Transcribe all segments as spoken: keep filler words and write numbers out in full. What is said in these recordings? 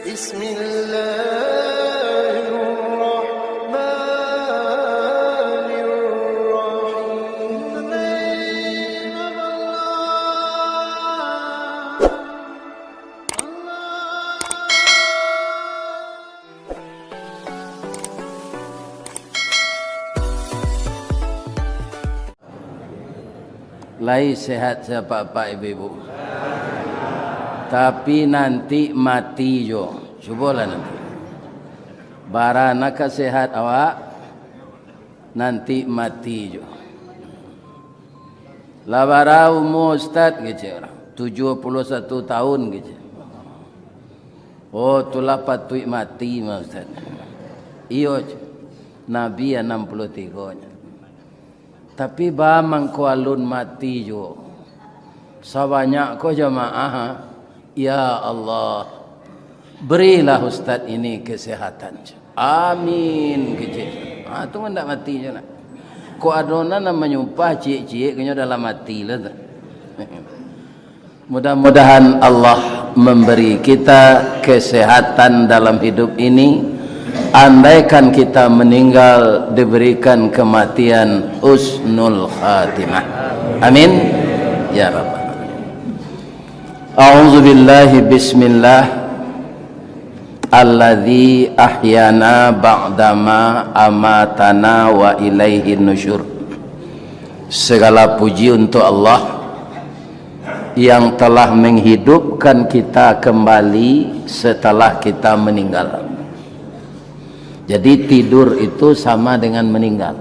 Bismillahirrahmanirrahim. Lai sehat sapak-apak ibu-ibu. Tapi nanti mati jo. Cubolah nanti. Bara nan ka sehat awak, nanti mati jo. Lah bara umua Ustaz, kecek urang. Tujuah puluah satu tahun, kecek. Oh, tu lah patuik mati mah, Ustaz. Iyo, cek. Nabi anam puluah tigo nyo. Tapi ba mangko alun mati juo. Sabanyak ko jamaah, ha? Ya Allah, berilah ustaz ini kesehatan. Amin, kecek. Ha, tu mah ndak mati juo nak. Kok ado nan manyumpah ciek-ciek, konyo dalam ati lah tu. Mudah-mudahan Allah memberi kita kesehatan dalam hidup ini. Andaikan kita meninggal, diberikan kematian husnul khatimah. Amin. Ya Rabbal Alamin. A'udzubillahi bismillah. Alladzi ahyana ba'dama amatana wa ilaihin nusyur. Segala puji untuk Allah yang telah menghidupkan kita kembali setelah kita meninggal. Jadi, tidur itu sama dengan meninggal.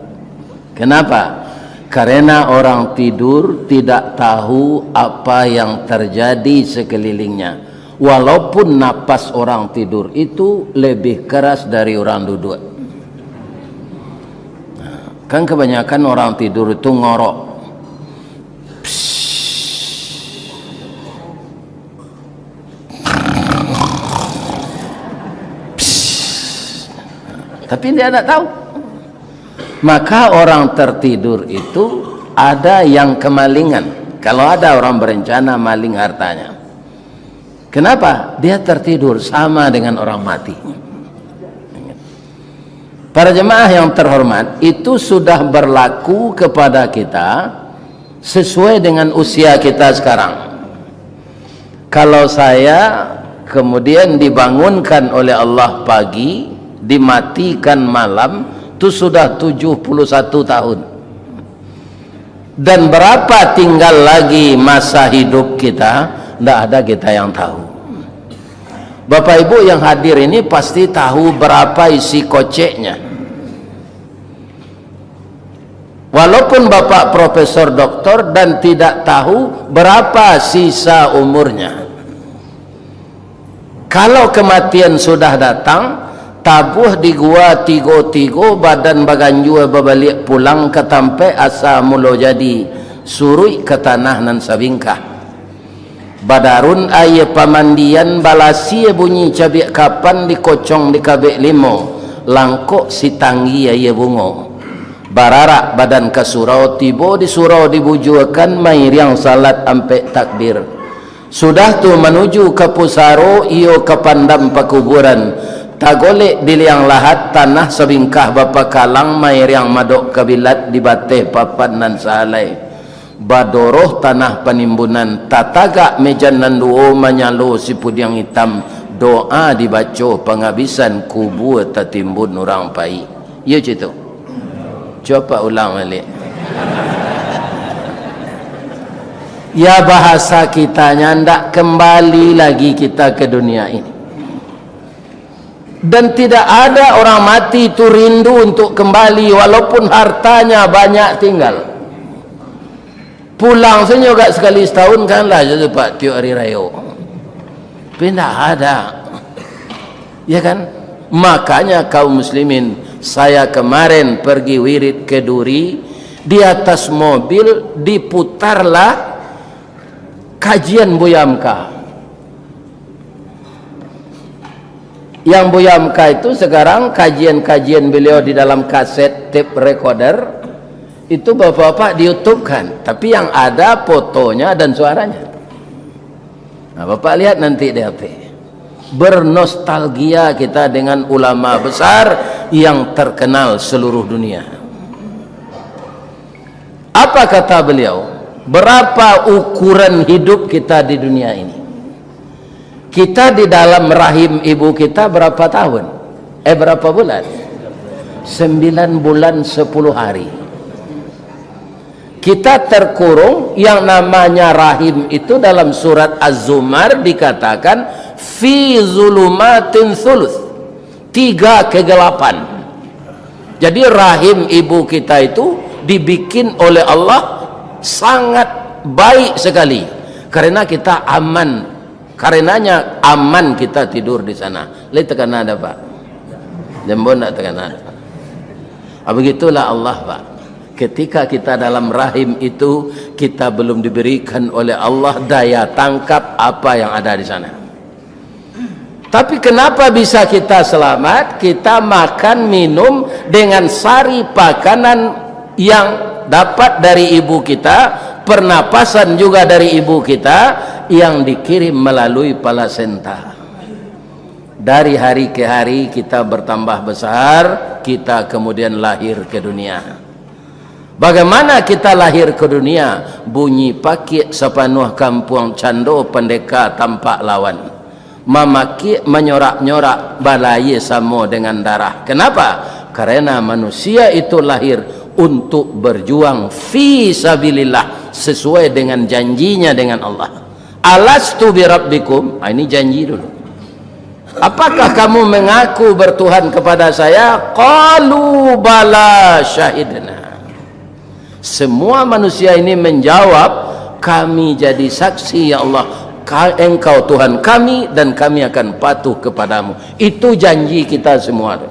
Kenapa? Karena orang tidur tidak tahu apa yang terjadi sekelilingnya. Walaupun napas orang tidur itu lebih keras dari orang duduk. Nah, kan kebanyakan orang tidur itu ngorok. Psst. Psst. Tapi dia tidak tahu. Maka orang tertidur itu ada yang kemalingan. Kalau ada orang berencana maling hartanya. Kenapa? Dia tertidur sama dengan orang mati. Para jemaah yang terhormat, itu sudah berlaku kepada kita sesuai dengan usia kita sekarang. Kalau saya kemudian dibangunkan oleh Allah pagi, dimatikan malam, tu sudah tujuh puluh satu tahun. Dan berapa tinggal lagi masa hidup kita, ndak ada kita yang tahu. Bapak Ibu yang hadir ini pasti tahu berapa isi koceknya. Walaupun Bapak profesor doktor dan tidak tahu berapa sisa umurnya. Kalau kematian sudah datang, tabuah di gua tigo-tigo, badan baganjua babaliak pulang ka tampek asa mulo jadi, suruik ka tanah nan sabingkah. Badarun aia pamandian, balasia bunyi cabiak kapan, dikocong di kabek limo, langkok sitanggi aia bungo. Bararak badan ka surau, tibo di surau dibujuakan, mairiang salat ampek takbir. Sudah tu manuju ka pusaro, iyo ka pandam pakuburan. Tagolek di liang lahat, tanah sabingkah bapakalang, mairiang madok kabilat, di bateh papan nan sahalai. Badoroh tanah panimbunan, tatagak mejan nan duo, manyalo sipudiang itam, doa dibaco pangabisan, kubua tatimbun urang pai. Iyo cito. Cubo ulang baliak. Ya, bahasa kitanya, ndak kembali lagi kita ke dunia ini. Dan tidak ada orang mati itu rindu untuk kembali, walaupun hartanya banyak tinggal. Pulang sajo gak sekali setahun, kan lah, je tu, Pak, tiok hari rayo. Tapi ndak ada. Ya kan? Makanya kaum muslimin, saya kemarin pergi wirid ke Duri, di atas mobil diputarlah kajian Buya Hamka. Yang Buya Hamka itu sekarang kajian-kajian beliau di dalam kaset tape recorder, itu bapak-bapak di YouTube kan, tapi yang ada fotonya dan suaranya. Nah, bapak lihat nanti di H P. Bernostalgia kita dengan ulama besar yang terkenal seluruh dunia. Apa kata beliau? Berapa ukuran hidup kita di dunia ini? Kita di dalam rahim ibu kita berapa tahun? Eh, berapa bulan? Sembilan bulan sepuluh hari. Kita terkurung, yang namanya rahim itu dalam surat Az-Zumar dikatakan, "Fi zulumatin thuluth." Tiga kegelapan. Jadi rahim ibu kita itu dibikin oleh Allah sangat baik sekali. Karena kita aman. Karenanya aman kita tidur di sana. Lai takana dek Apak? Jambon ndak takana dek Apak? Ah, begitulah Allah, Pak. Ketika kita dalam rahim itu, kita belum diberikan oleh Allah daya tangkap apa yang ada di sana. Tapi kenapa bisa kita selamat? Kita makan, minum dengan sari pakanan yang dapat dari ibu kita, pernapasan juga dari ibu kita, yang dikirim melalui plasenta. Dari hari ke hari kita bertambah besar, kita kemudian lahir ke dunia. Bagaimana kita lahir ke dunia? Bunyi pakiak sapanuah kampuang, cando pandeka tampak lawan. Mamakiak manyorak-nyorak, balayia samo dengan darah. Kenapa? Karena manusia itu lahir untuk berjuang fi sabilillah, sesuai dengan janjinya dengan Allah. "Alastu birabbikum?" Ah, ini janji dulu. "Apakah kamu mengaku bertuhan kepada saya?" "Qalu bala syahidna." Semua manusia ini menjawab, "Kami jadi saksi, ya Allah, ka-, Engkau Tuhan kami, dan kami akan patuh kepadamu." Itu janji kita semua tu.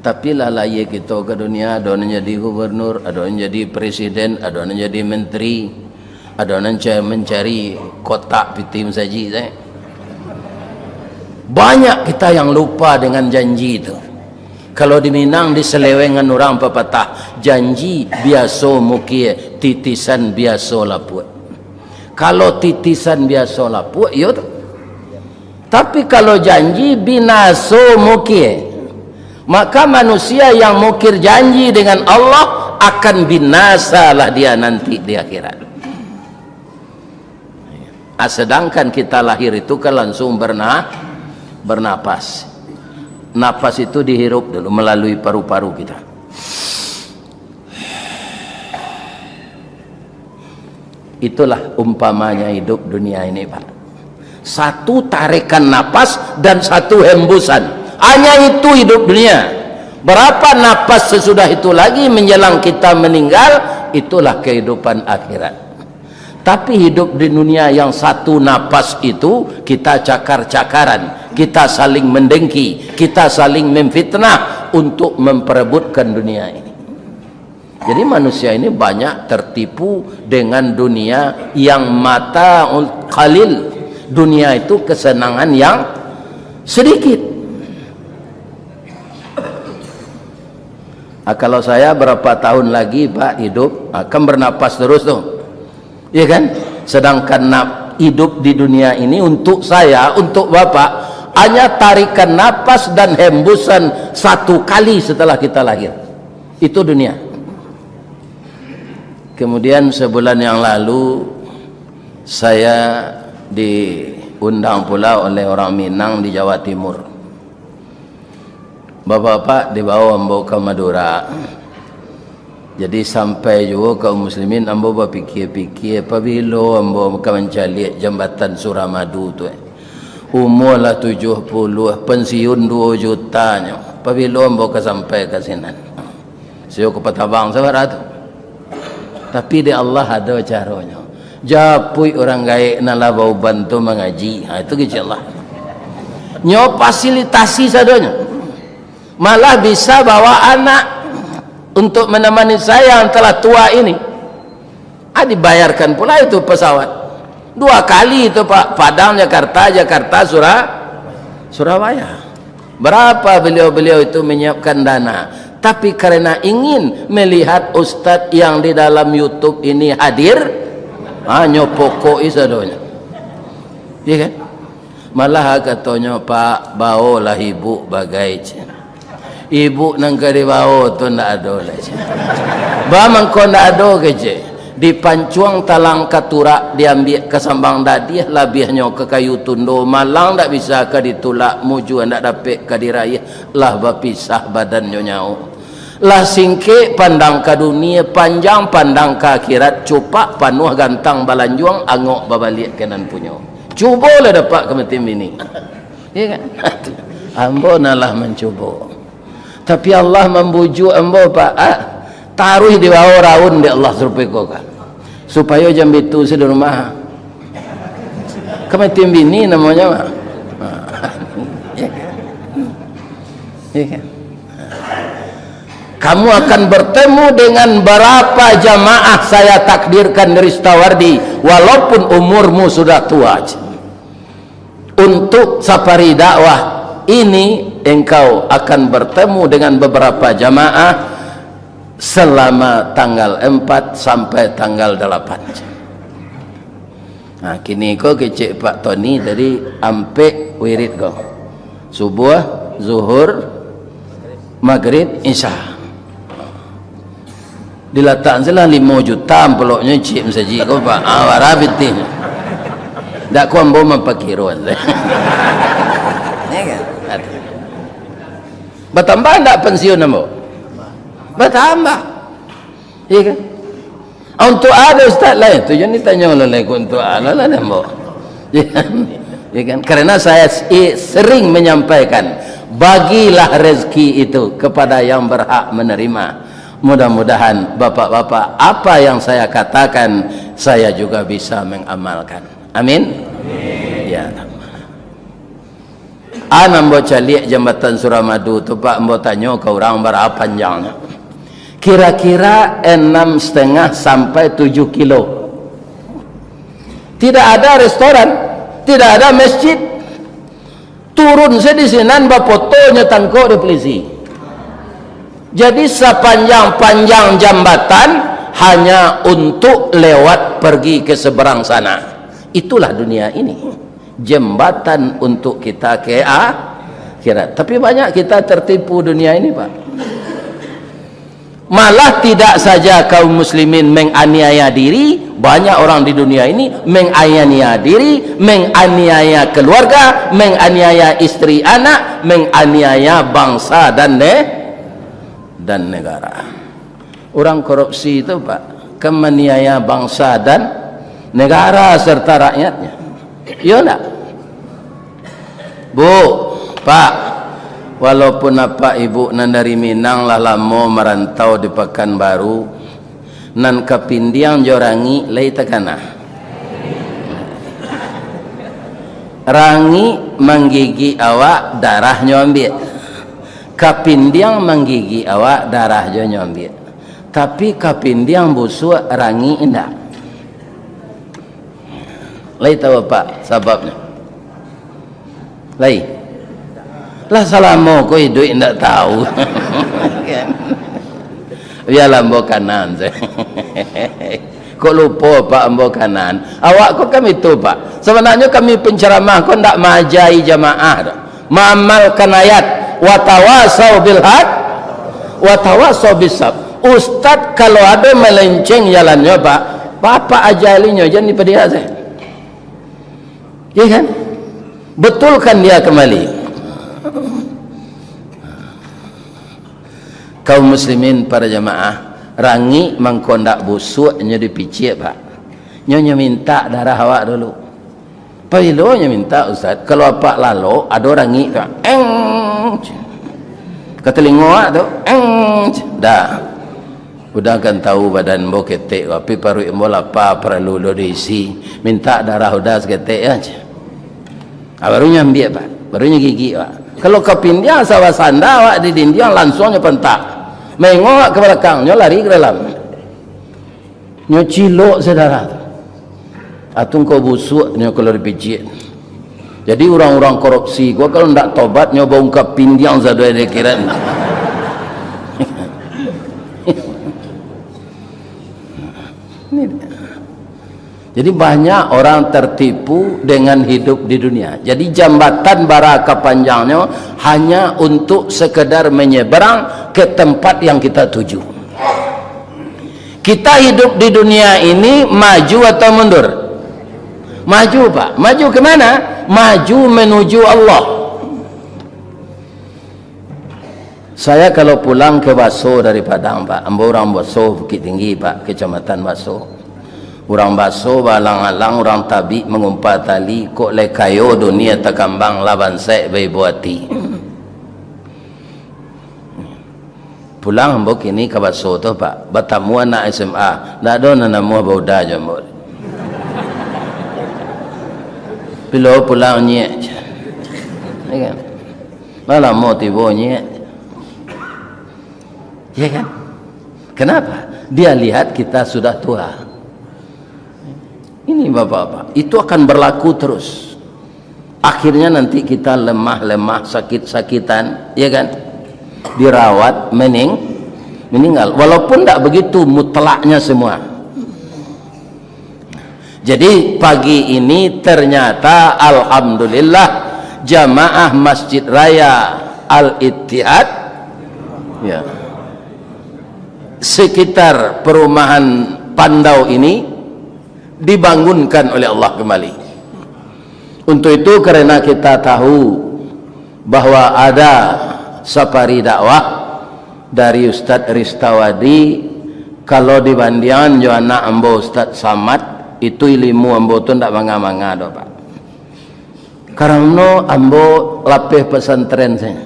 Tapi lah lahia kito ka dunia, ado nan jadi gubernur, ado nan jadi presiden, ado nan jadi menteri, ado nan ca-, mancari kotak pitih masajik sajo. Banyak kita yang lupa dengan janji tu. Kalau di Minang, di Selewengan urang papatah, "Janji biaso mukia, titisan biaso lapuak." Kalau titisan biaso lapuak, iyo tu. Tapi kalau janji, binaso mukir. Maka manusia yang mukir janji dengan Allah akan binasalah dia nanti di akhirat. Ah, sedangkan kita lahir itu kan langsung berna-, bernapas. Napas itu dihirup dulu melalui paru-paru kita. Itulah umpamanya hidup dunia ini, Pak. Satu tarikan napas dan satu hembusan. Hanya itu hidup dunia. Berapa napas sesudah itu lagi menjelang kita meninggal, itulah kehidupan akhirat. Tapi hidup di dunia yang satu napas itu, kita cakar-cakaran, kita saling mendengki, kita saling memfitnah untuk memperebutkan dunia ini. Jadi manusia ini banyak tertipu dengan dunia yang mataul qalil. Dunia itu kesenangan yang sedikit. Ah, kalau saya berapa tahun lagi, Pak, hidup, ah, kan bernapas terus tuh. Iya kan? Sedangkan nap-, hidup di dunia ini untuk saya, untuk Bapak, hanya tarikan napas dan hembusan satu kali setelah kita lahir. Itu dunia. Kemudian sebulan yang lalu, saya diundang pula oleh orang Minang di Jawa Timur. Bapak-bapak dibawa ambo ka Madura. Jadi sampai juo kaum muslimin, ambo bapikia-pikia, pabilo ambo ka mancaliak jambatan Suramadu tu, eh. Umua lah tujuah puluah, pensiun duo jutanyo. Pabilo ambo ka sampai ka sinan? Sio ka Patabang sabara tu. Tapi dek Allah ado caronyo. Japuik urang gaek nan lah bauban tu mangaji. Ha, itu kecek Allah. Nyo fasilitasi sadonyo. Malah bisa bawa anak untuk menemani saya yang telah tua ini. Ah, dibayarkan pula itu pesawat. Dua kali itu, Pak. Padang, Jakarta, Jakarta, Sura-, Surabaya. Berapa beliau-beliau itu menyiapkan dana. Tapi karena ingin melihat ustadz yang di dalam YouTube ini hadir, hanya pokok sadonyo. Iya kan? Malah katonyo, "Pak, baolah ibuk bagai," cek. "Ibuk nan ka dibao tu ndak ado lai," cek. "Ba mangko ndak ado," kecek. "Dipancuang talang ka turak, diambiak ka sambang dadiah, labiahnyo ka kayu tundo, malang ndak bisa ka ditulak, mujua ndak dapek ka diraiah, lah bapisah badan jo nyawo. Lah singkek pandang ka dunia, panjang pandang ka akhirat, cupak panuah gantang balanjuang, angok babaliak ka nan punyo. Cubolah dapat ka matin bini." Iya kan? "Ambo nan lah mancubo. Tapi Allah mambujuak ambo, Pak. Ah, taruih dibao raun dek Allah sarupo iko kan. Supayo jam bitu sudah rumah." Ka matin bini namonyo, Pak. Iya kan? Iya kan? "Kamu akan bertemu dengan berapa jamaah saya takdirkan di Ristawardi, walaupun umurmu sudah tua. Untuk safari dakwah ini, engkau akan bertemu dengan beberapa jamaah selama tanggal empat sampai tanggal delapan." Nah, kini ko kecek Pak Tony tadi, ampek wirid ko. Subuh, Zuhur, Magrib, Isya. Dilatak silah limo juta amplopnyo cik masajik ko, Pak. Ah, bara pitih. Dak ko ambo mampakiro. Ya kan? Batambah ndak pensiun ambo? Batambah. Iya kan? Untuk ado ustaz lain, tu jangan ditanyo lah, lain untuk ado lah, ambo. Ya kan? Ya kan? Karena saya s-, i-, sering menyampaikan, bagilah rezeki itu kepada yang berhak menerima. Mudah-mudahan bapak-bapak, apa yang saya katakan, saya juga bisa mengamalkan. Amin. Ya. An ambo caliak jambatan Suramadu tu, Pak, ambo tanyo ka urang bara panjangnyo. Kira-kira enam setengah sampai tujuh kilo. Tidak ada restoran, tidak ada masjid. Turun se di sinan, bafoto nyo tangkok di polisi. Jadi, sapanjang-panjang jambatan hanya untuk lewat pergi ke seberang sana. Itulah dunia ini. Jembatan untuk kita ke akhirat. Tapi banyak kita tertipu dunia ini, Pak. Malah tidak saja kaum muslimin menganiaya diri, banyak orang di dunia ini menganiaya diri, menganiaya keluarga, menganiaya istri anak, menganiaya bangsa dan ne-, dan negara. Urang korupsi tu, Pak, kan maniaya bangsa dan negara serta rakyatnya. Iyo ndak? Bu, Pak, walaupun apak ibuk nan dari Minang lah lamo marantau di Pakanbaru, nan Kapindiang jo Rangik lai takana. Rangik manggigik awak, darahnyo ambiak. Kapindiang manggigik awak, darah jo nyo ambiak. Tapi kapindiang busuak, Rangik indak. Lai tahu apak sababnyo? Lai. Lah salamo ko iduik indak tahu. Kan? Bialah ambo kanan se. Kok lupo, Pak, ambo kanan? Awak ko kan itu, Pak. Sabananyo kami penceramah ko ndak maajai jamaah doh. Maamalkan ayat, "Watawasau bil haq, watawasau bis sab." Ustad kalau ado melenceng jalannyo, Pak, bapak ajalinyo, jan dipadiak se. Iya kan? Betulkan dia kembali. Kaum muslimin, para jamaah, Rangik mangko ndak busuak nyo dipiciak, Pak. Nyo, nyo mintak darah awak dulu. Pabilo nyo mintak, Ustaz? Kalau apak lalok, ado Rangik tu, eng, ka talingo awak tu, eng, dah. Uda kan tahu badan ambo ketek, tapi paruik ambo lapa, paralu lo diisi. Mintak darah Uda saketek, ya. Ah, baru nyo ambiak, Pak. Baru nyo gigik, Pak. Kalau kapindiang sawah sanda awak di dindiang, lansuang nyo pantak. Maingok ka balakang, nyo lari ka dalam. Nyo cilok se darah tu. Atau engkau busuak nyo kalau dipiciak. Jadi urang-urang korupsi ko kalau ndak tobat, nyo baungkap pindiang sadoi di akhirat. Ini dia. Jadi, banyak orang tertipu dengan hidup di dunia. Jadi, jambatan bara ka panjangnyo hanya untuk sekedar menyeberang ke tempat yang kita tuju. Kita hidup di dunia ini maju atau mundur? Maju, Pak. Maju ke mana? Maju menuju Allah. Saya kalau pulang ke Baso dari Padang, Pak, ambo urang Baso, Bukittinggi, Pak, Kecamatan Baso. Urang Baso baalang-alang, urang Tabik mangumpa tali, kok lai kayo dunia takambang, lah bansaik baibo ati. Pulang ambo kini ka Baso tu, Pak, batamu anak S M A, ndak ado nan namuah bauda jo ambo. Bilo pulang nyiak. Ya kan? Lah lamo tibo nyiak. Ya kan? Kenapa? Dia lihat kita sudah tua. Ini, Bapak-bapak, itu akan berlaku terus. Akhirnya nanti kita lemah-lemah, sakit-sakitan, ya kan? Dirawat, mening-, meninggal. Walaupun tidak begitu mutlaknya semua. Jadi, pagi ini ternyata, alhamdulillah, jamaah Masjid Raya Al-Ittihad, ya, sekitar perumahan Pandau ini dibangunkan oleh Allah kembali. Untuk itu, karena kita tahu bahwa ada sapari dakwah dari Ustaz Ristawadi, kalau dibandiangan jo anak ambo Ustaz Samad, itu ilimu ambo tu ndak manga-manga doh, Pak. Karano ambo lapeh pesantren sajo.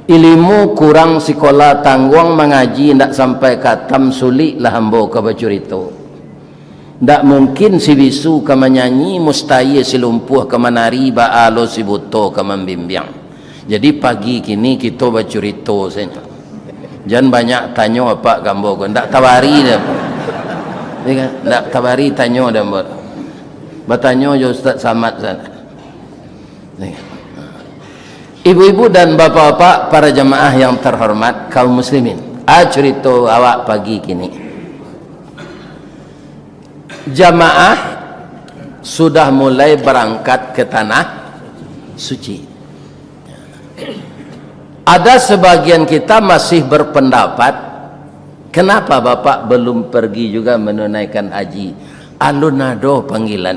Ilimu kurang, sikola tangguang, mangaji ndak sampai katam, sulik lah ambo ka bacurito. Ndak mungkin si bisu ka manyanyi, mustahil si lumpuah ka manari, baa lo si buto ka mambimbiang. Jadi pagi kini kito bacurito sajo. Jan banyak tanyo apak ka ambo ko, ndak tabari doh. Ya kan? Ndak tabari tanyo doh ambo. Batanyo jo Ustaz Samad sajo. Ibu-ibu dan bapak-bapak, para jamaah yang terhormat, kaum muslimin. Ah, curito awak pagi kini. Jamaah sudah mulai berangkat ke tanah suci. Ada sebagian kita masih berpendapat, "Kenapa Bapak belum pergi juga menunaikan haji? Alun ado panggilan."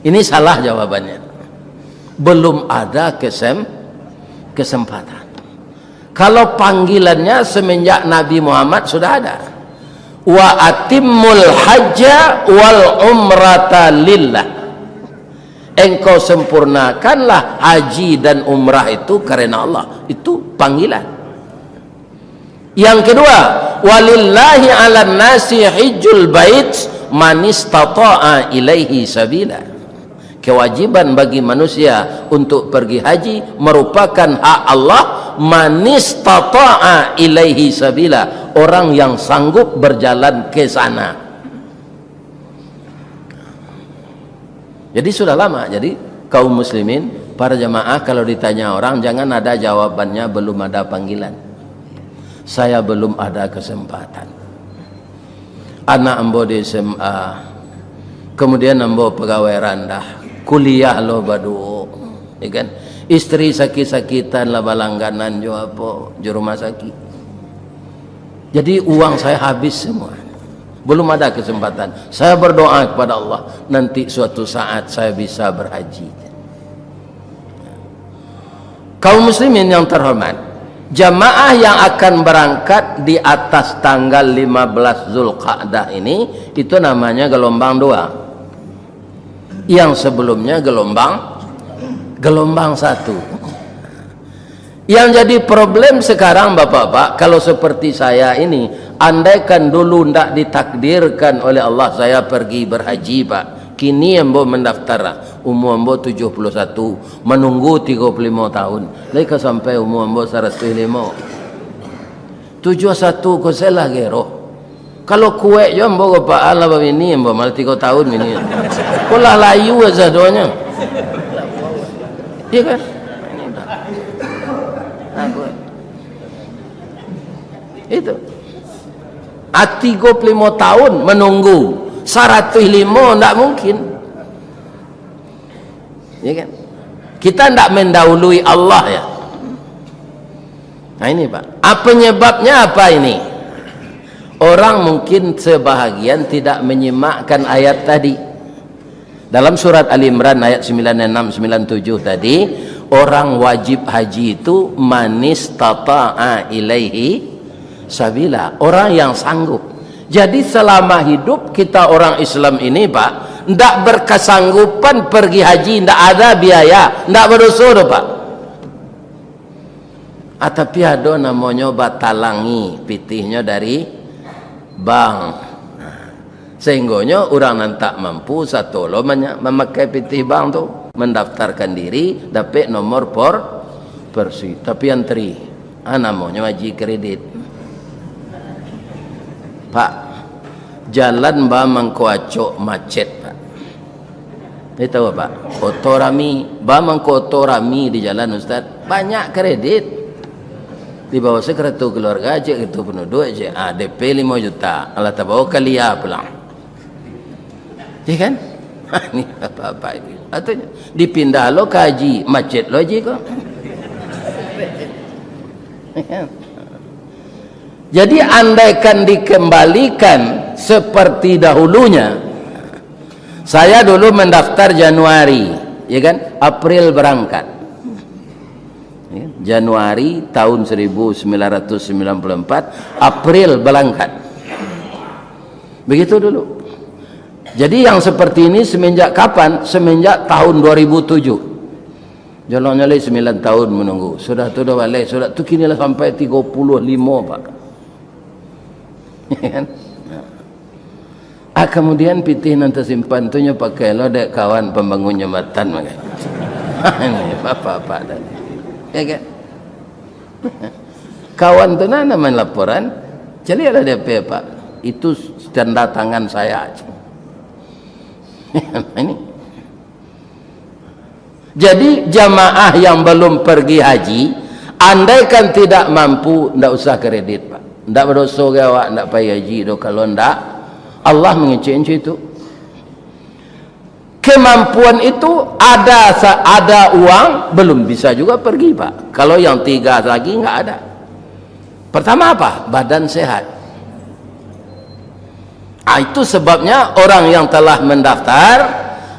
Ini salah jawabannya. Belum ada kesem-, kesempatan. Kalau panggilannya semenjak Nabi Muhammad sudah ada. "Wa atimmul hajja wal umrata lillah." Engkau sempurnakanlah haji dan umrah itu karena Allah. Itu panggilan. Yang kedua, "Walillahi 'alan nasi hijjul bait manistata'a ilaihi sabila." Kewajiban bagi manusia untuk pergi haji merupakan hak Allah, manistata'a ilaihi sabila, orang yang sanggup berjalan ke sana. Jadi sudah lama. Jadi kaum muslimin, para jamaah, kalau ditanya orang, jangan ada jawabannya, "Belum ada panggilan. Saya belum ada kesempatan. Anak ambo di S M A, kemudian ambo pegawai randah, kuliah lo baduo, ya kan? Isteri sakit-sakitan lah balangganan jo apo, jo rumah sakit. Jadi uang saya habis semua. Belum ada kesempatan. Saya berdoa kepada Allah, nanti suatu saat saya bisa berhaji." Kaum muslimin yang terhormat, jamaah yang akan berangkat di atas tanggal lima belas Zulqa'dah ini, itu namanya gelombang dua. Yang sebelumnya gelombang, gelombang satu. Yang jadi problem sekarang, Bapak-bapak, kalau seperti saya ini, andaikan dulu ndak ditakdirkan oleh Allah saya pergi berhaji, Pak, kini ambo mendaftar, umur ambo tujuh puluh satu, menunggu tiga puluh lima tahun, lai ka sampai umur ambo saratus limo. Tujuah satu ko se lah gero. Kalau kuek jo ambo ko, Pak, alah babini ambo, malah tigo tahun bini. Ko lah layu sadonyo. Iya kan? Nah, kuek. Itu. Ah, tigo puluah limo tahun menunggu, saratuih limo ndak mungkin. Ya kan? Kita ndak mendahului Allah, ya. Nah, ini, Pak. Apa penyebabnya apa ini? Orang mungkin sebahagian tidak menyimakkan ayat tadi. Dalam surat Ali Imran ayat sembilan enam, sembilan tujuh tadi, orang wajib haji itu manistata'a ilaihi sabila, orang yang sanggup. Jadi, selama hidup kita orang Islam ini, Pak, ndak berkesanggupan pergi haji, ndak ada biaya, ndak berdosa doh, Pak. Ah, tapi ado namonyo batalangi pitihnyo dari bank. Nah, sehinggonyo urang nan tak mampu sato lo manya-, mamakai pitih bank tu, mendaftarkan diri, dapek nomor por-, porsi. Tapi antri, ah, namonyo haji kredit. Pak, jalan ba mangko acok macet, Pak. Dia tahu, Pak? Oto rami. Ba mangko oto rami di jalan, Ustaz. Banyak kredit. Dibawa se kartu keluarga, cek kartu penduduk, cek, ah, D P limo juta. Alah tabawa kalia pulang. Ya kan? Ini apa-apa ini. Atau dipindah lo ka haji, macet lo haji ko. Ya kan? Jadi, andaikan dikembalikan seperti dahulunya, saya dulu mendaftar Januari, ya kan? April berangkat. Ya, Januari tahun seribu sembilan ratus sembilan puluh empat, April berangkat. Begitu dulu. Jadi, yang seperti ini semenjak kapan? Semenjak tahun dua ribu tujuh. Jalannyo lai sambilan tahun manunggu. Sudah tu dah baleh, sudah tu kini lah sampai tigo puluah limo, Pak. Ah, kamudian pitih nan tasimpan tu nyo pakai lo dek kawan pambangun jambatan, makan. Ini bapak-bapak tadi. Ya kan? Kawan tu nah, nah main laporan, caliaklah D P, Pak. Itu tanda tangan saya. Ini. Jadi, jamaah yang belum pergi haji, andaikan tidak mampu, ndak usah kredit, Pak. Ndak badoso ge awak, ndak pai haji doh, kalau ndak, Allah mangecek-ngecek itu. Kemampuan itu ada sa-, ada uang, belum bisa juga pergi, Pak. Kalau yang tiga lagi nggak ada. Pertama apa? Badan sehat. Ah, itu sebabnya orang yang telah mendaftar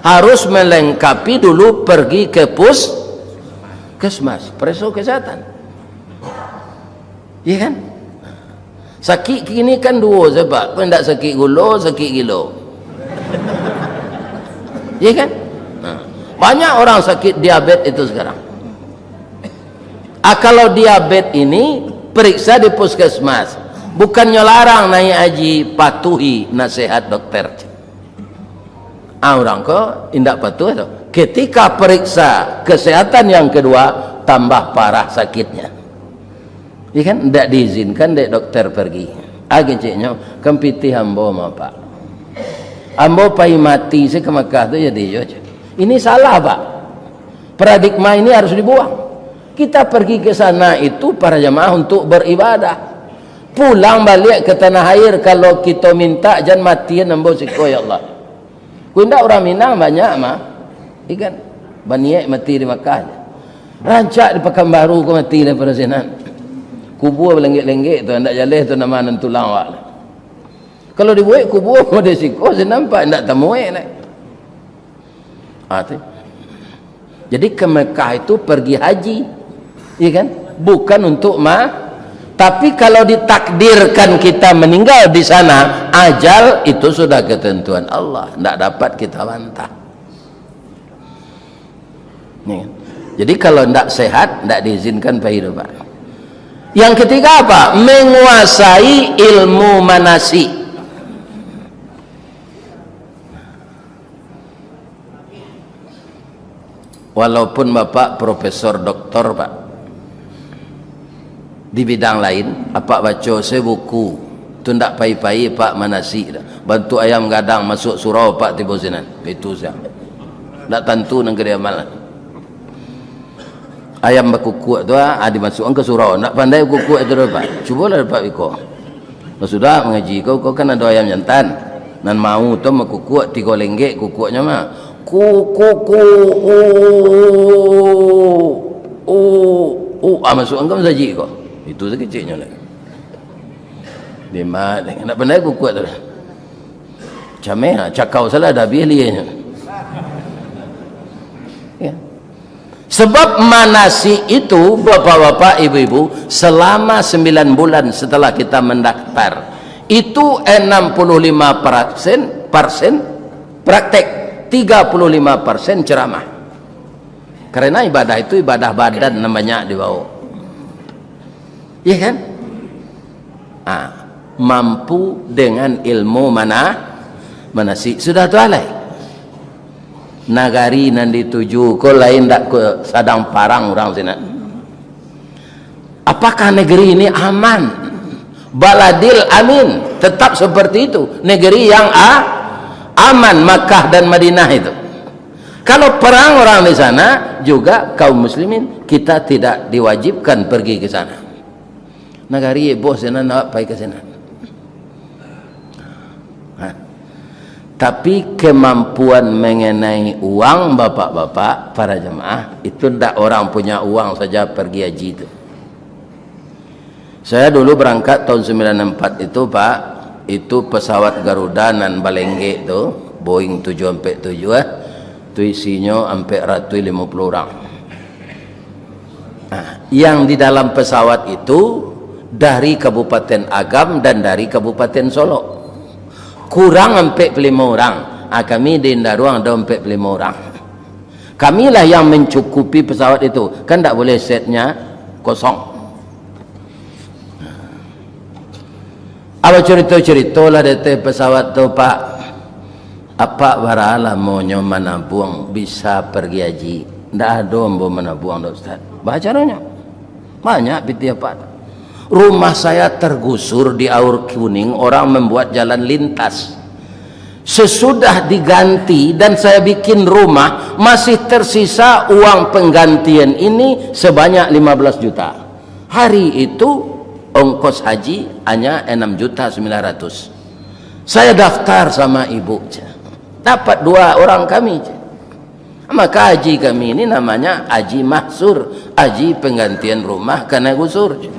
harus melengkapi dulu pergi ke puskesmas, periksa kesehatan. Iya kan? Sakik kini kan duo sebab, kok ndak sakik gulo, sakik gilo. Iya kan? Nah, banyak orang sakit diabetes itu sekarang. Ah, kalau diabetes ini, periksa di puskesmas. Bukannyo larang naik haji, patuhi nasihat dokter. Ah, urang ko indak patuh tu. Ketika periksa kesehatan yang kedua, tambah parah sakitnya. Iya kan? Ndak diizinkan dek dokter pergi. Ah, keceknyo, kan pitih ambo mah, Pak. Ambo pai mati se ka Makkah tu jadi jo, cek. Ini salah, Pak. Paradigma ini harus dibuang. Kita pergi ke sana itu para jamaah untuk beribadah. Pulang baliak ke tanah air, kalau kito minta, jan matian ambo siko, ya Allah. Ku indak urang Minang banyak mah. Ikan baniaik mati di Makkah. Rancak di Pakanbaru ko mati daripada sinan. Kubua balenggek-lenggek tu, indak jaleh tu nama nan tulang awak. Kalau dibuek kubua model siko, sinan nampak indak tamuek nai. Ah, tu. Jadi ke Mekah itu pergi haji, iya kan? Bukan untuk ma-, tapi kalau ditakdirkan kita meninggal di sana, ajal itu sudah ketentuan Allah, ndak dapat kita bantah. Iya kan? Jadi kalau ndak sehat, ndak diizinkan pai tu, Pak. Yang ketiga apa? Menguasai ilmu manasik. Walaupun Bapak profesor doktor, Pak, di bidang lain, Apak baco se buku, tu ndak pai-pai, Pak, manasik dah. Bantuak ayam gadang masuak surau, Pak, tibo sinan. Itu sia. Ndak tantu nan ka diamalkan. Ayam bakukuak tu, ah, dimasuakkan ka surau. Ndak pandai bakukuak tu, Pak. Cubolah, Pak, biko. Sudah mangaji ko, ko kan ado ayam jantan. Nan mau tu bakukuak tigo lenggek kukuaknyo mah. Kuku ku u u u ah, masuak ka masajik ko. Itu sakeceknyo lai. Dima, nak pandai kukuak tu dah. Cameh, ah, cakau salah dah habih lienyo. Ya. Sebab manasik itu, bapak-bapak, ibu-ibu, selama sembilan bulan setelah kita mendaftar, itu enam puluh lima persen, persen praktek, tiga puluh lima persen ceramah. Karena ibadah itu ibadah badan, nan banyak dibawa. Iya kan? Ah, mampu dengan ilmu mana, manasik. Sudah tu alai. Nagari nan dituju ko lain dak ko sadang parang urang sinan. Apakah negeri ini aman? Baladil amin, tetap seperti itu. Negeri yang a-, aman, Makkah dan Madinah itu. Kalau perang orang di sana, juga kaum muslimin, kita tidak diwajibkan pergi ke sana. Nagari boh sinan, awak pai ka sinan. Ha. Tapi kemampuan mengenai uang, bapak-bapak, para jemaah, itu ndak orang punya uang saja pergi haji tu. Saya dulu berangkat tahun sembilan empat itu, Pak, itu pesawat Garuda nan balenggek tu, Boeing tujuh ampek tujuh, eh, tu isinyo ampek ratuih limo puluh urang. Nah, yang di dalam pesawat itu dari Kabupaten Agam dan dari Kabupaten Solok. Kurang ampek puluh limo urang. Ah, kami di Indaruang ado ampek puluh limo urang. Kamilah yang mencukupi pesawat itu. Kan ndak boleh setnya kosong. Apo carito-carito lah di ateh pesawat tu, Pak? Apak bara lamonyo manabuang bisa pergi haji? Ndak ado ambo manabuang doh, Ustaz. Baa caronyo? Banyak pitih apak tu. Rumah saya tergusur di Aur Kuning, orang membuat jalan lintas. Sesudah diganti dan saya bikin rumah, masih tersisa uang penggantian ini sebanyak lima belas juta. Hari itu, ongkos haji hanya enam juta sembilan ratus. Saya daftar sama ibu, cek. Dapat dua orang kami, cek. Maka haji kami ini namanya haji mahsur, haji penggantian rumah karena gusur, cek.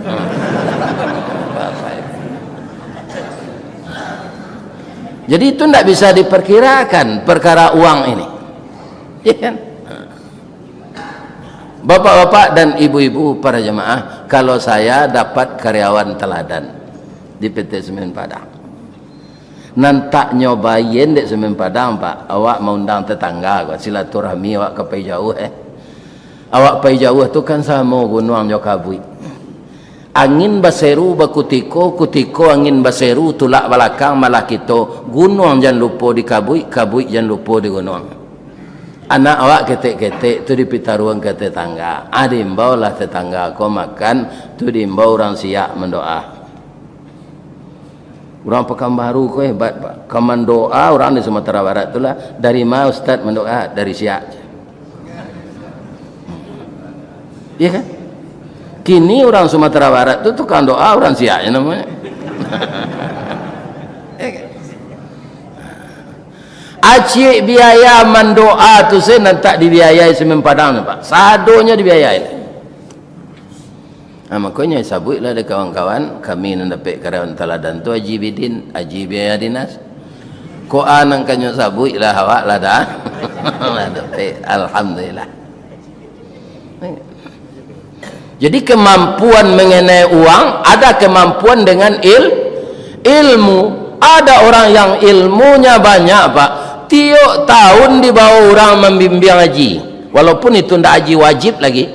Jadi itu ndak bisa diperkirakan perkara uang ini. Iya kan? Bapak-bapak dan ibu-ibu para jemaah, kalau saya dapat karyawan teladan di P T Semen Padang. Nan tak nyobain dek Semen Padang, Pak, awak maundang tetangga ko, silaturahmi awak ka pai jauah, eh. Awak pai jauah tu kan samo gunuang jo kabuik. Angin baseru bakutiko, kutiko angin baseru tulak balakang, malah kito, gunuang jan lupo di kabuik, kabuik jan lupo di gunuang. Anak awak ketek-ketek tu dipitaruang ka tetangga. Ah, diimbaulah tetangga ko makan, tu diimbau urang Siak mandoa. Urang Pakanbaru ko hebat, Pak. Ka mandoa urang di Sumatera Barat tu lah, "Dari ma Ustaz mandoa?" "Dari Siak." Iya kan? Kini urang Sumatera Barat tu tukang doa urang Siak je namonyo. Iya kan? Acik biaya mandoa tu se nan tak dibiayai Semen Padang tu, Pak. Sadonyo dibiayai. Nah, makonyo sabuiklah dek kawan-kawan, kami nan dapek karyawan teladan tu, Haji Bidin, Haji Biaya Dinas. Ko a nan kanyo sabuiklah awak lah dah. Lah dapek, alhamdulillah. Jadi kemampuan mengenai uang, ada kemampuan dengan il-, ilmu. Ada orang yang ilmunya banyak, Pak. Tiok tahun dibawa orang mambimbing haji. Walaupun itu ndak haji wajib lagi.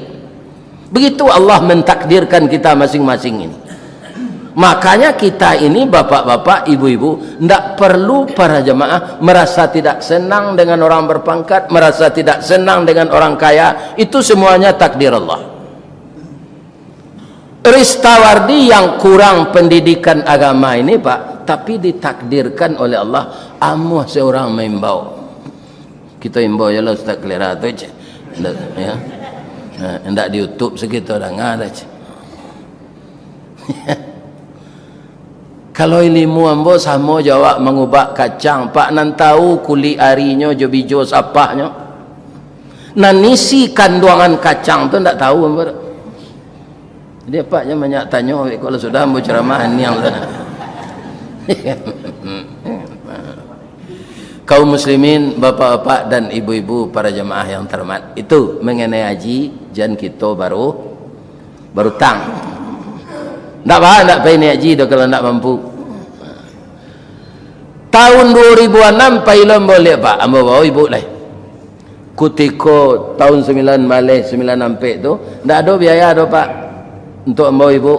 Begitu Allah mentakdirkan kita masing-masing ini. Makanya kita ini, bapak-bapak, ibu-ibu, ndak perlu para jemaah merasa tidak senang dengan orang berpangkat, merasa tidak senang dengan orang kaya. Itu semuanya takdir Allah. Ristawardi yang kurang pendidikan agama ini, Pak, tapi ditakdirkan oleh Allah, amuah seorang maimbau. Kito imbau je lah Ustaz Kelera tu, cek. Ndak, ya. Nah, ndak di YouTube sakito danga dah, cek. Kalau ilimu ambo samo jo awak mangubak kacang, Pak, nan tahu kulik arinyo jo bijo sapahnyo. Nan isi kanduangan kacang tu ndak tahu ambo tu. Jadi, Pak, jan banyak tanyo, kalau sudah ambo ceramah aniang sana. Kaum muslimin, bapak-bapak dan ibu-ibu, para jamaah yang terhormat, itu mengenai haji, jan kito baru barutang. Ndak ba, ndak pai naiak haji doh kalau ndak mampu. Tahun dua ribu anam pai lo ambo liak, Pak, ambo bawa ibu lai. Kutiko tahun sembilan baleh, sembilan ampek tu, ndak ado biaya doh, Pak, untuk ambo ibu.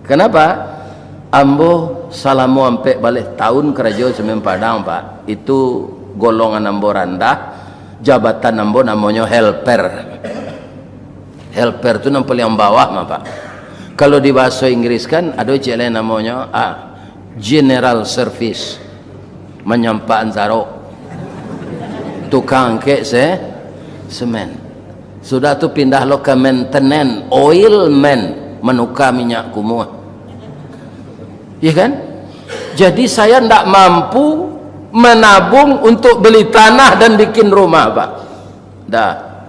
Kenapa? Ambo salamo ampek baleh tahun karajo Semen Padang, Pak. Itu golongan ambo randah, jabatan ambo namonyo helper. Helper tu nan paliang bawah mah, Pak. Kalau di bahaso Inggris kan, ado ciek lai namonyo, ah, general service, manyampak ansaro, tukang angkek se-, semen. Sudah tu pindah lo ka maintenance, oil man, manuka minyak kumuah. Iya kan? Jadi saya ndak mampu menabung untuk beli tanah dan bikin rumah, Pak. Dah.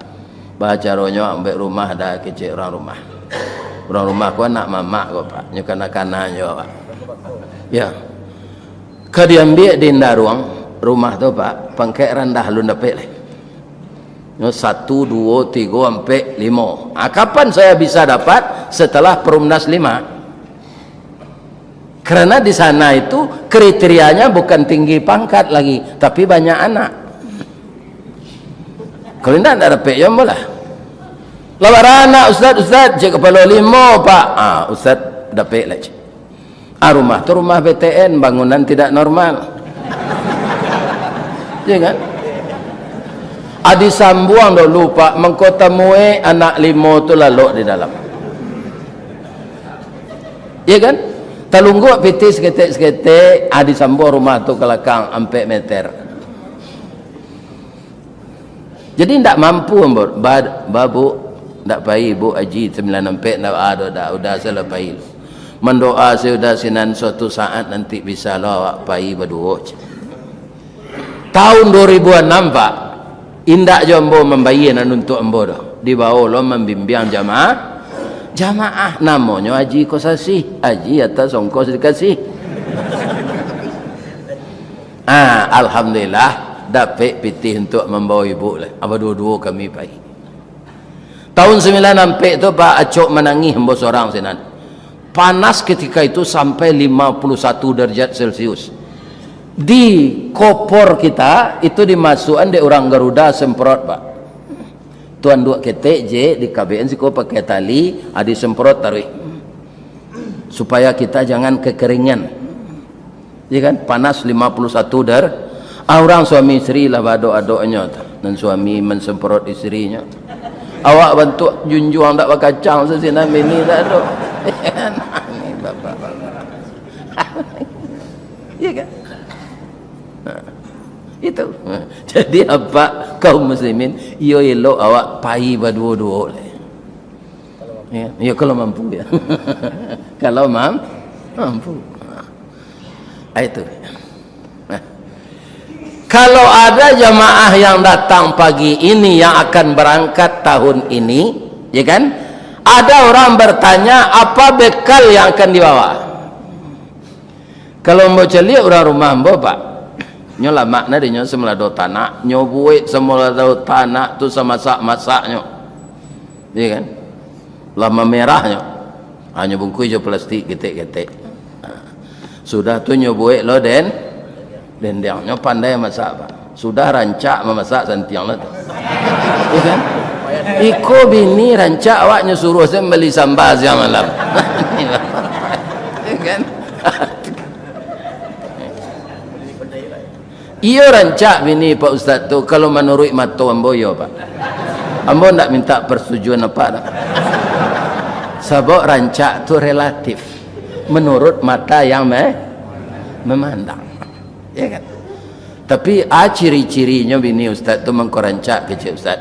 Bacaronyo ambek rumah dah kecek urang rumah. Urang rumah ko anak mamak ko, Pak. Nyo kana-kana nyo, Pak. Ya. Ka diambiak di Indaruang rumah tu, Pak, pangkek randah alun dapek lai. Nyo satu, duo, tigo, ampek, limo. Ah, kapan saya bisa dapat? Setelah Perumnas lima. Karena di sana itu kriterianya bukan tinggi pangkat lagi, tapi banyak anak. Kalau indak, ndak dapek jo ambo lah. Lah bara anak, Ustaz, Ustaz, cek kapalo limo, Pak. Ah, Ustaz dapek lah, cek. Ah, rumah tu rumah B T N, bangunan tidak normal. Ya kan? Ah, disambuang dulu, Pak, mangko tamuek anak limo tu lalok di dalam. Ya kan? Talungguak pitih saketek-saketek, ah, disambuang rumah tu ka lakang ampek meter. Jadi, ndak mampu, ambo, ba-, ba, Bu, ndak pai, Bu, haji sambilan ampek, ndak ado, dah, udah salah pai. Mandoa sajo udah sinan, suatu saat nanti bisa lo awak pai baduo, cek. Tahun dua ribu anam, Pak, indak jo ambo mambayia nan untuak ambo doh. Dibawo lo mambimbiang jamaah, jamaah namonyo Haji Kosasih, Haji atas ongkos dikasih. Ah, alhamdulillah, dapek pitih untuak mambawo ibu lah. Baduo-duo kami pai. Tahun sambilan ampek tu, Pak, acok manangih ambo sorang sinan. Panas ketika itu sampai lima puluh satu derajat Celcius. Di kopor kita, itu dimasuakan dek urang Garuda semprot, Pak. Tu anduak ketek, jek, dikabekan siko pakai tali, ah, disemprot taruih. Supaya kita jangan kekeringan. Ya kan? Panas lima puluh satu der-, ah, urang suami isteri lah baadok-adoknyo tu. Nan suami mansemprot isterinyo. Awak bantuak junjuang dak bakacang, sasinan bini dak ado. Nangih bapak-bapak. Ya kan? Nah, itu. Jadi, apa, kaum muslimin, iyo elok awak pai baduo-duo lai. Ya, ya, kalau mampu, ya. Kalau mam-, mampu. Ah, itu. Nah. Kalau ada jamaah yang datang pagi ini yang akan berangkat tahun ini, ya kan? Ada orang bertanya, apa bekal yang akan dibawa? Kalau ambo caliak urang rumah ambo, Pak, nyo lamak na dinyo samalado tanak, nyo buek samalado tanak tu samasak-masaknyo. Iya kan? Lah mamerahnyo. Ha, nyo bungkuih jo plastik ketek-ketek. Ha. Sudah tu nyo buek lo den-, dendeng. Nyo pandai masak, Pak. Sudah rancak mamasak santiang lah tu. Iya kan? Iko bini rancak awak nyo suruah se bali samba siang malam. Iya kan? Iyo rancak bini Pak Ustaz tu, kalau manuruik mato ambo, iyo, Pak. Ambo ndak minta persetujuan apak doh. Sabab rancak tu relatif. Menurut mata yang me-, memandang. Ya kan? Tapi, a, ciri-cirinyo bini Ustaz tu mangko rancak kecek Ustaz.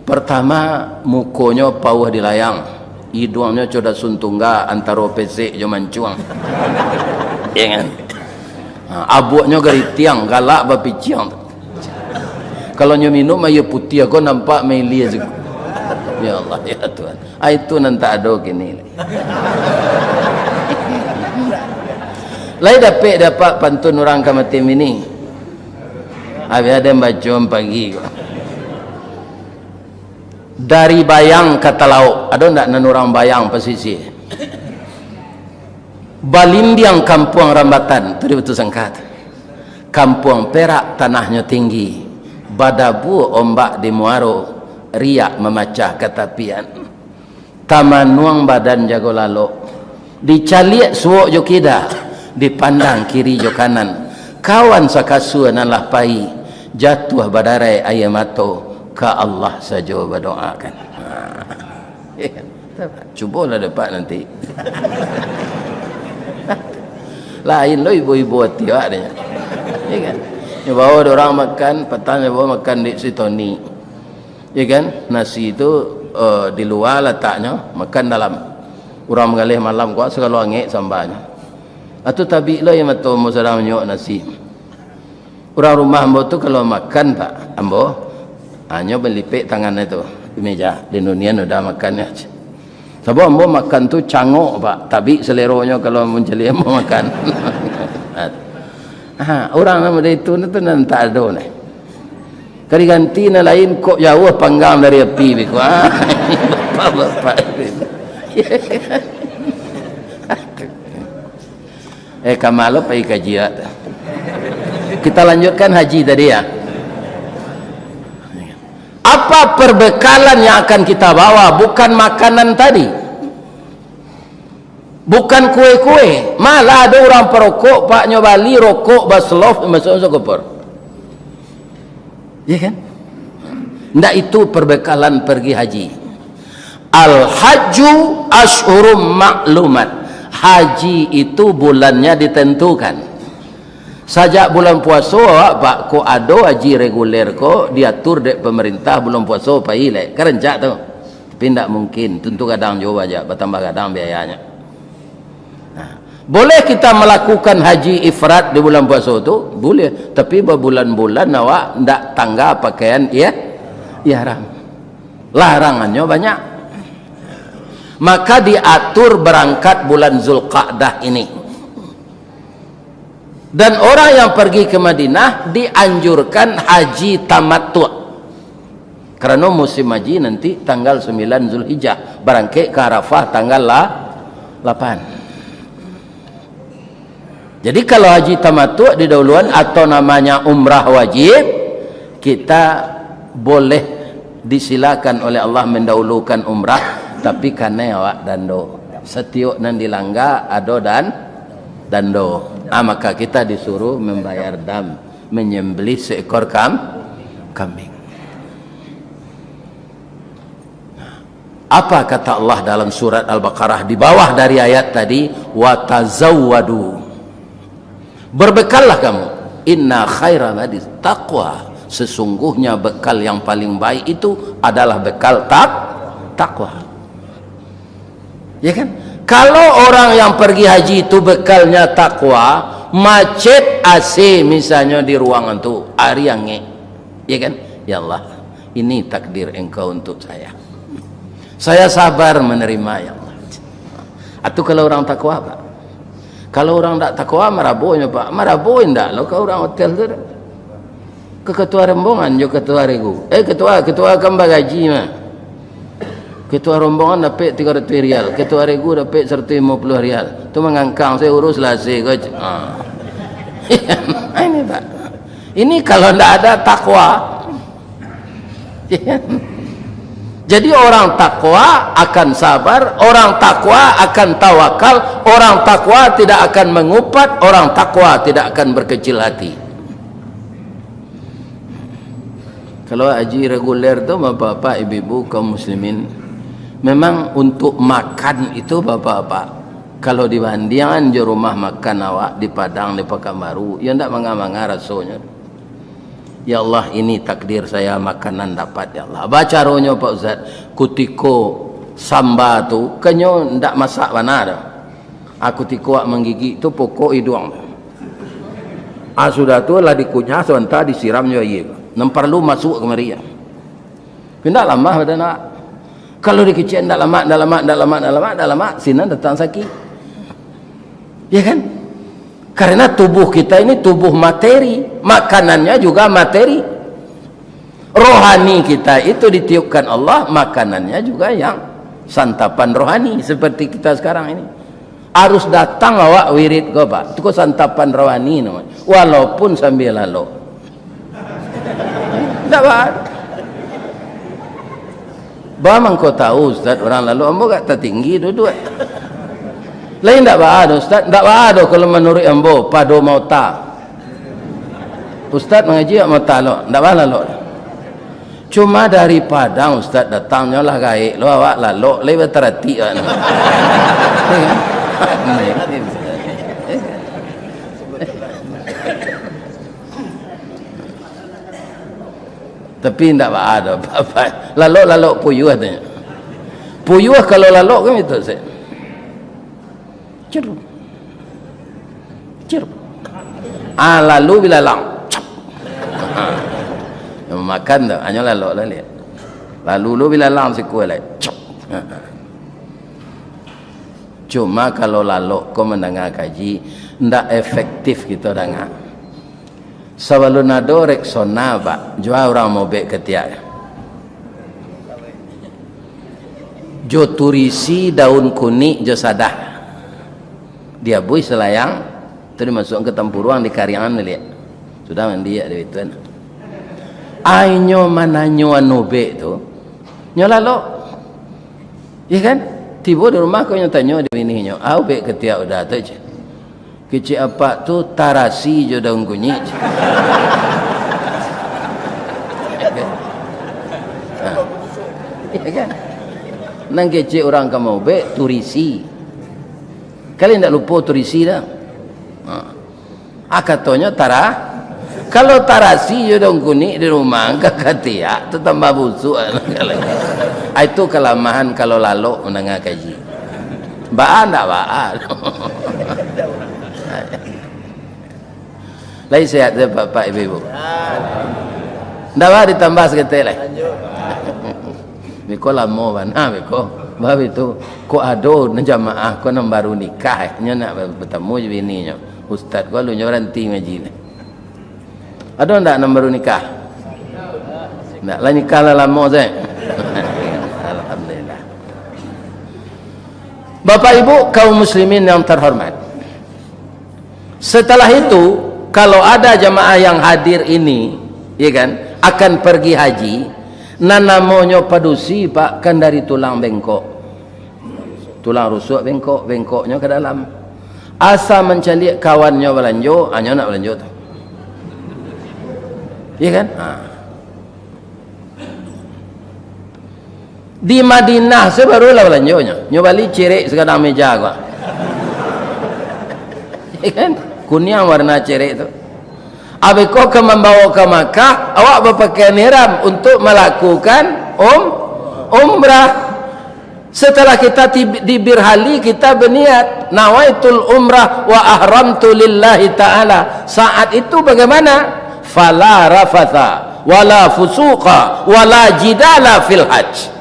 Pertama, mukonyo pauah dilayang, iduangnyo codah sun tungga antaro pesek jo mancuang. Ya kan? Ha, abuaknyo garitiang, galak bapiciang tu. Kalau nyo minum aia putiah ko nampak mailia juo. Ya Allah, ya Tuhan. Ah, itu nan tak ado kini. Lai dapek dapat pantun urang ka mati mini. Abih ado baco pagi ko. Dari Bayang ka Talauk, ado ndak nan urang Bayang pasisia? Balindiang kampuang Rambatan, tu di Batusangka tu. Kampuang Perak tanahnyo tinggi, badabua ombak di muaro, riak mamacah ka tapian. Tamanuang badan jago lalok, dicaliak suok jo kida, dipandang kiri jo kanan. Kawan sakasua nan lah pai, jatuah badarai aia mato, ka Allah sajo badoakan. Cubolah dapat nanti. Lain lo ibo-ibo ati awak deh. Ya kan? Nyo bawa dek urang makan, patang nyo bawa makan di si Toni. Ya kan? Nasi tu, eh, di lua lataknyo, makan dalam. Urang manggaleh malam ko, sagalo angek sambanyo. Atu tabik lo aia mato ambo sadang manyuok nasi. Urang rumah ambo tu kalau makan, Pak, ambo hanyo malipek tangannyo tu di meja, di ninian udah makan nyo. Sabab ambo makan tu cangok, Pak, tabik saleronyo kalau mancaliak ambo makan. Ha, urang nan model itu tu nan tak ado neh. Ka diganti nan lain, kok jauah panggang dari api beko. Ah, bapak-bapak. Eh, ka ma lo pai kaji awak tu. Kita lanjutkan haji tadi, ya. Apa perbekalan yang akan kita bawa? Bukan makanan tadi. Bukan kue-kue. Malah ado urang parokok, Pak, nyo bali rokok baselof, masuak-masuak ka kupur. Ya kan? Ndak itu perbekalan pergi haji. Al-hajju asyhurum ma'lumat. Haji itu bulannya ditentukan. Sajak bulan puaso awak, Pak, kok ado haji reguler ko diatur dek pemerintah bulan puaso pai lek. Kan rancak tu. Tapi ndak mungkin, tentu gadang juo aja, batambah gadang biayanyo. Nah, boleh kita melakukan haji ifrad di bulan puaso tu? Boleh. Tapi babulan-bulan awak ndak tangga pakaian iya-, ihram. Larangannyo banyak. Maka diatur berangkat bulan Zulqa'dah ini. Dan orang yang pergi ke Madinah dianjurkan haji tamattu'. Karano musim haji nanti tanggal sembilan Zulhijjah, barangkek ka Arafah tanggal la-, lapan. Jadi kalau haji tamattu' didahuluan atau namanya umrah wajib, kita boleh disilakan oleh Allah mendahulukan umrah, tapi kanai awak dando. Satiok nan dilangga ado dan dando. Ah, maka kita disuruh membayar dam, menyembelih seekor kam-, kambing. Apa kata Allah dalam surat Al-Baqarah di bawah dari ayat tadi? "Wa tazawwadu." Berbekallah kamu. "Inna khaira zadit taqwa." Sesungguhnya bekal yang paling baik itu adalah bekal tak-, takwa. Ya kan? Kalau orang yang pergi haji itu bekalnya takwa, macet A C misalnya di ruangan tu, ari angek. Ya kan? Ya Allah, ini takdir Engkau untuk saya. Saya sabar menerima, ya Allah. Atu kalau orang takwa, Pak. Kalau orang tak takwa, marabonyo, Pak. Marabo indak lo ka orang hotel tu. Ka ketua rombongan jo ketua regu. Eh, ketua, ketua kan bagaji mah. Ketua rombongan dapek tigo ratus rial, ketua regu dapek saratus limo puluah rial. Tu mangangkang, saya urus lah, saya ko. Ah. Ini, Pak. Ini kalau ndak ada takwa. Jadi orang takwa akan sabar, orang takwa akan tawakal, orang takwa tidak akan mengupat, orang takwa tidak akan berkecil hati. Kalau haji reguler tu, bapak-bapak, ibu-ibu, kaum muslimin, memang untuk makan itu, bapak-bapak, kalau dibandingkan jo rumah makan awak di Padang, di Pakanbaru, ya ndak manga-manga rasonyo. Ya Allah, ini takdir saya makanan dapat, ya Allah. Bacaronyo, Pak Ustaz, kutiko samba tu, kanyo ndak masak bana doh. Aku tiko awak manggigik tu pokok iduang. Ah, sudah tu lah dikunyah sabanta, disiram jo aia. Nan paralu masuak kamari. Indak lamah badan awak. Kalau dikecek indak lamak, indak lamak, indak lamak, indak lamak, indak lamak, sinan datang sakik. Ya kan? Karena tubuh kita ini tubuh materi, makanannya juga materi. Rohani kita itu ditiupkan Allah, makanannya juga yang santapan rohani seperti kita sekarang ini. Harus datang awak wirid ko, Pak. Itu ko santapan rohani namanya. Walaupun sambil lalok. Ndak ba-, ba mangko tahu, Ustaz, urang lalok, ambo agak tatinggi duduak. Lain ndak baa doh, Ustaz, ndak baa doh kalau manuruik ambo, pado maota. Ustaz mangaji awak maota lo, ndak baa lalok. Cuma dari Padang Ustaz datang, nyo lah gaek lo, awak lalok, lai bataratik awak ni. Tapi indak baa doh, lalok-lalok puyuah tu. Puyuah kalau lalok kan itu, Ustaz. Cer. Cer. Ah, lalu bilalang. Cap. Yang makan tu, hanyo lalok lah liek. Lalu lu bilalang sikua lai. Cap. Cuma kalau lalok ko mandanga kaji, ndak efektif kito danga. Sabalun ado Rexona, Pak, jua urang maubek katiak. Jo turisi, daun kunik, jo sadah. Diabuih salayang, tu dimasuakan ka tampuruang, dikariangan baliak. Sudah mandi, ado itu kan. Ai nyo mananyo anu ubek tu, nyo lalok. Iya kan? Tibo di rumah ko nyo tanyo di bininyo, "Ah, ubek katiak udah tu," ceh. Kecek apak tu tarasi jo daun kunyik. Ha. Ya kan? Nan kecek urang ka maubek, turisi. Kalian ndak lupo turisi dah. Ha. Ah, katonyo tara-, kalau tarasi jo daun kunik di rumah, angka katiak tu tambah busuak. Ah, itu kalamahan kalau lalok mandanga kaji. Baa ndak baa. Lai sehat tu, Bapak, Ibu-ibu? Ndak baa ditambah saketek lai? Beko lamo bana, beko. Bab itu, kok ado nan jamaah ko nan baru nikah, eh, nyo nak batamu jo bininyo. Ustaz ko alun nyo baranti ngaji ni. Ado ndak nan baru nikah? Ndak, lah nikah lah lamo, Zek. Alhamdulillah. Bapak Ibu kaum muslimin yang terhormat, setelah itu, kalau ada jamaah yang hadir ini, ya kan, akan pergi haji, nan namonyo padusi, Pak, kan dari tulang bengkok. Tulang rusuk bengkok, bengkoknyo ka dalam. Asa mancaliak kawannyo balanjo, hanyo nak balanjo tu. Iya kan? Ha. Di Madinah se baru lah balanjonyo. Nyo bali cirek sagadang meja ko. Iya kan? Kuniang warna cirek tu. Abih ko ka mambawo ka Makkah, awak bapakaian ihram untuk malakukan um-, umrah. Setelah kita tib-, di Birhali, kita berniat, "Nawaitul umrah wa ahramtu lillahi ta'ala." Saat itu bagaimana? "Fala rafatha, wala fusuqa, wala jidala fil hajj."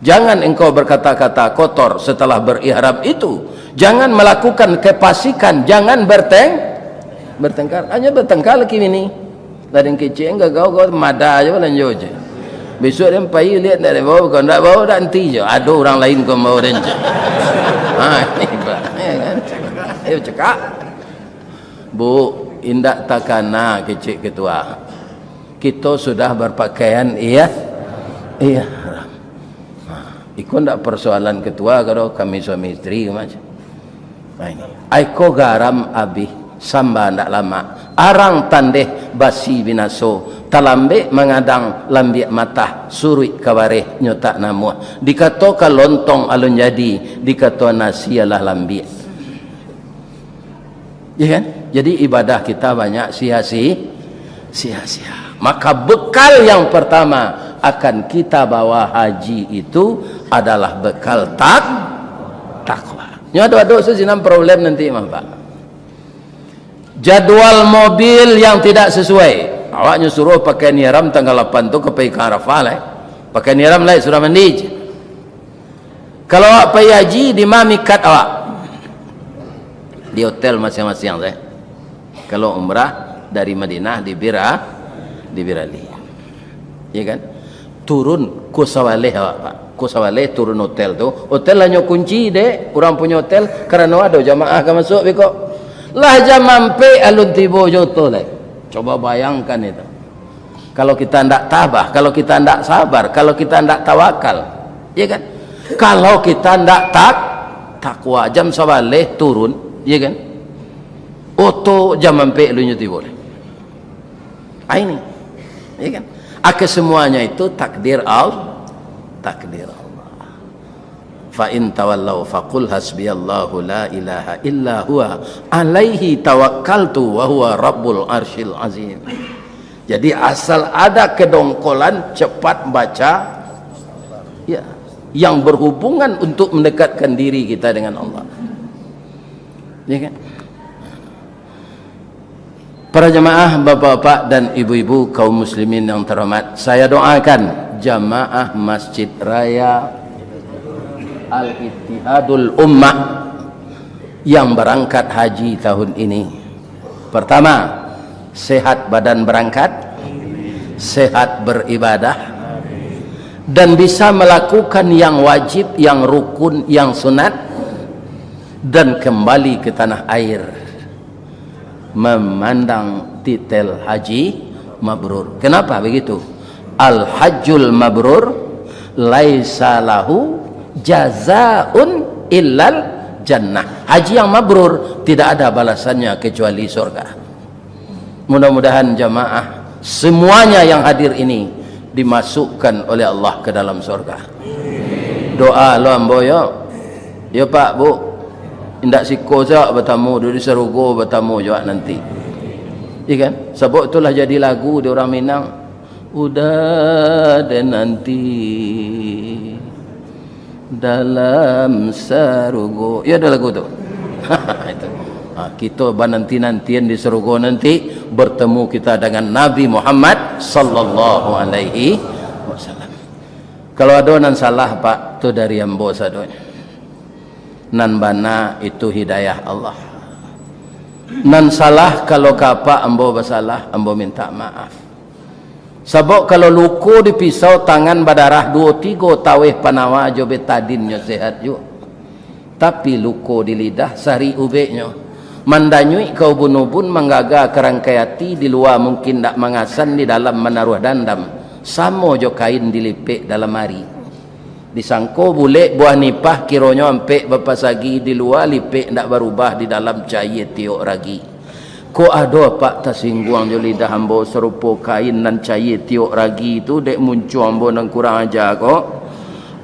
Jangan engkau berkata-kata kotor setelah berihram itu. Jangan melakukan kefasikan, jangan berteng-, bertengkar. Hanyo bertengkar laki bini. Lah den kecek gagau ko mada jo balanjo je. Bisuak den pai liek ndak den bao, ko ndak bao dak anti jo. Ado urang lain ko bao den je. Ha, ini, Pak. Ya kan? Ayo cekak. Bu, indak takana kecek ketua. Kito sudah berpakaian, iya? Iya. Ha, iko ndak persoalan ketua, kalau kami suami isteri, macam. Nah, ini. Aiko garam abih, samba ndak lamak. Arang tandeh basi binaso, talambek mangadang lambiak matah, suruik ka bareh nyo tak namuah. Dikato ka lontong alun jadi, dikato nasi alah lambiak. Ya kan? Jadi ibadah kita banyak sia-si-, sia-sia. Maka bekal yang pertama akan kita bawa haji itu adalah bekal tak-, takwa. Nyo ado-ado se sinan problem nanti mah, Pak. Jadwal mobil yang tidak sesuai. Awak nyo suruh pakai ihram tanggal lapan tu ka pai ka Arafah lai. Pakai ihram lai, sudah mandi je. Kalau awak pai haji, di ma mikat awak? Di hotel masiang-masiang sajo. Kalau umrah dari Madinah di Bira, di Birali. Ya kan? Turun ko sabaleh awak, Pak. Ko sabaleh turun hotel tu. Hotel lah nyo kunci dek urang punyo hotel, karano ado jamaah ka masuak beko. Lah jam ampek alun tibo jo tu lai. Coba bayangkan itu. Kalau kita ndak tabah, kalau kita ndak sabar, kalau kita ndak tawakal, ya kan? Kalau kita ndak tak takwa, jam sabaleh turun, ya kan? Oto jam ampek lu nyo tibo deh. Ah, ini, ya kan? Ake semuanya itu takdir Al-, takdir Allah. Fa in tawallau faqul hasbiyallahu la ilaha illa huwa alaihi tawakkaltu wa huwa rabbul arsyil azim. Jadi asal ada kedongkolan, cepat baca, ya, yang berhubungan untuk mendekatkan diri kita dengan Allah. Ya kan? Para jamaah, bapak-bapak dan ibu-ibu, kaum muslimin yang terhormat, saya doakan jamaah Masjid Raya Al-Ittihadul Ummah yang berangkat haji tahun ini. Pertama, sehat badan berangkat, sehat beribadah, dan bisa melakukan yang wajib, yang rukun, yang sunat, dan kembali ke tanah air memandang titel haji mabrur. Kenapa begitu? Al-hajjul mabrur laisa lahu jazaun illal jannah. Haji yang mabrur tidak ada balasannya kecuali surga. Mudah-mudahan jamaah semuanya yang hadir ini dimasukkan oleh Allah ke dalam surga. Doa lo ambo yo. Yo Pak, Bu. Indak siko sajo batamu, di sarugo batamu jo nanti. Iya kan? Sabab tu lah jadi lagu di urang Minang. Udah deh nanti dalam sarugo. Iyo, ado lagu tu. Itu. Ha, kito bananti-nantian di sarugo nanti, bertemu kita dengan Nabi Muhammad sallallahu alaihi wasallam. Kalau ado nan salah, Pak, tu dari ambo sadonyo. Nan bana itu hidayah Allah. Nan salah, kalau ka Apak ambo basalah, ambo mintak maaf. Sabab kalau luko di pisau, tangan badarah, duo tigo taweh panawa jo betadin nyo sehat juo. Tapi luko di lidah, sarik ubeknyo. Mandanyuik ka ubun-ubun, manggaga ka rangkai ati, di lua mungkin ndak mangasan, di dalam manaruah dandam. Samo jo kain dilipek dalam ari. Disangko bulek buah nipah, kironyo ampek bapasagi, di lua lipek ndak barubah, di dalam cayie tiok ragi. Kok ado Apak tasingguang jo lidah ambo, sarupo kain nan cayie tiok ragi tu, dek muncuang ambo nan kurang aja ko?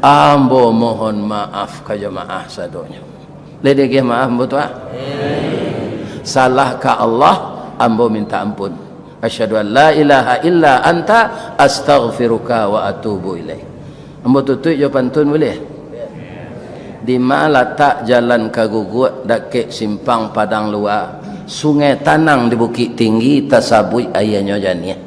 Ambo mohon maaf ka jamaah sadonyo. Lai diagiah maaf ambo tu, ah? Salah ka Allah, ambo minta ampun. Asyhadu an la ilaha illa anta, astaghfiruka wa atubu ilaik. Ambo tutuik jo pantun buliah? Di ma latak jalan ka Guguak, dakek simpang Padang Lua, Sungai Tanang di Bukik Tinggi, tasabuik aianyo janiah.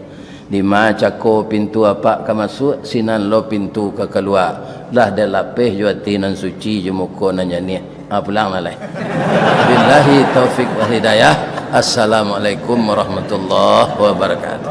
Di ma cako pintu Apak ka masuak, sinan lo pintu ka kalua. Lah dek lapeh jo ati nan suci, jo muko nan janiah. Ha, pulang lah lai. Billahi taufik wal hidayah. Assalamualaikum warahmatullahi wabarakatuh.